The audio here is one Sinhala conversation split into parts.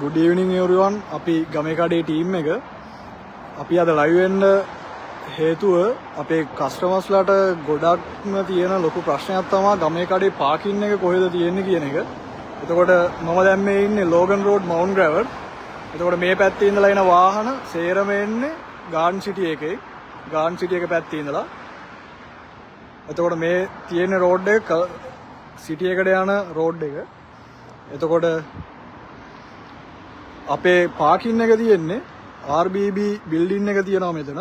Good evening everyone. අපි ගමේ කඩේ ටීම් එක. අපි අද ලයිව් වෙන්න හේතුව අපේ කස්ටමර්ස්ලාට ගොඩක්ම තියෙන ලොකු ප්‍රශ්නයක් තමයි ගමේ කඩේ පාකින් එක කොහෙද තියෙන්නේ කියන එක. එතකොට මම දැන් මේ ඉන්නේ ලෝගන් රෝඩ් මවුන්ට් ග්‍රැවට්. එතකොට මේ පැත්තේ ඉඳලා එන වාහන සේරම එන්නේ ගාඩන් සිටි එකේ. ගාඩන් සිටි එක පැත්තේ ඉඳලා. එතකොට මේ තියෙන රෝඩ් එක සිටි එකට යන රෝඩ් එක. එතකොට අපේ පාකින් එක තියෙන්නේ RBB building එක තියෙනවා මෙතන.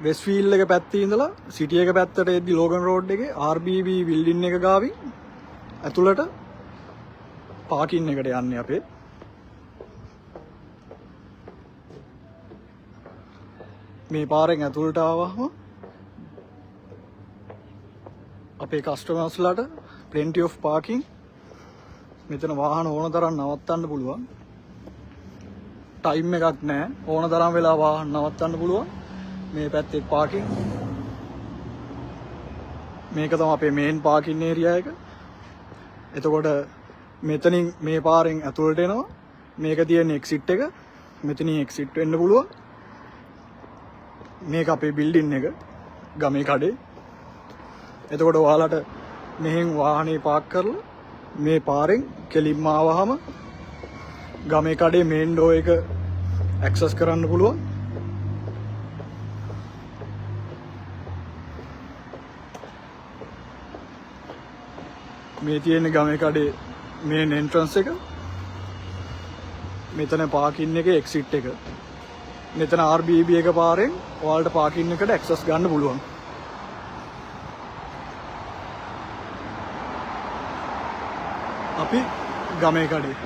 වෙස්ට්ෆීල්ඩ් එක පැත්තේ ඉඳලා සිටි එක පැත්තට එද්දි ලෝගන් රෝඩ් එකේ RBB building එක ගාවින් ඇතුළට පාකින් එකට යන්නේ අපේ. මේ පාරෙන් ඇතුළට ආවහම අපේ කස්ටමර්ස්ලාට plenty of parking. මෙතන වාහන ඕන තරම් නවත්තන්න පුළුවන්. ටයිම් එකක් නෑ. ඕන තරම් වෙලා වාහන නවත්තන්න පුළුවන්. මේ පැත්තේ පාකින්. මේක තමයි අපේ මේන් පාකින් ඒරියා එක. එතකොට මෙතනින් මේ පාරෙන් ඇතුළට එනවා. මේක තියෙන එක්සිට් එක. මෙතනින් එක්සිට් වෙන්න පුළුවන්. මේක අපේ බිල්ඩින් එක ගමේ කඩේ. එතකොට ඔයාලට මෙහෙන් වාහනේ පාක් කරලා මේ පාරෙන් කෙලින්ම ආවහම ගමේ කඩේ මේන් ඩෝර් එක ඇක්සස් කරන්න පුළුවන්. මේ තියෙන ගමේ කඩේ මේන් එන්ට්‍රන්ස් එක. මෙතන පාකින් එකේ එක්සිට් එක. මෙතන RBB එක පාරෙන් ඔයාලට පාකින් එකට ඇක්සස් ගන්න පුළුවන්. අපි ගමේ කඩේ.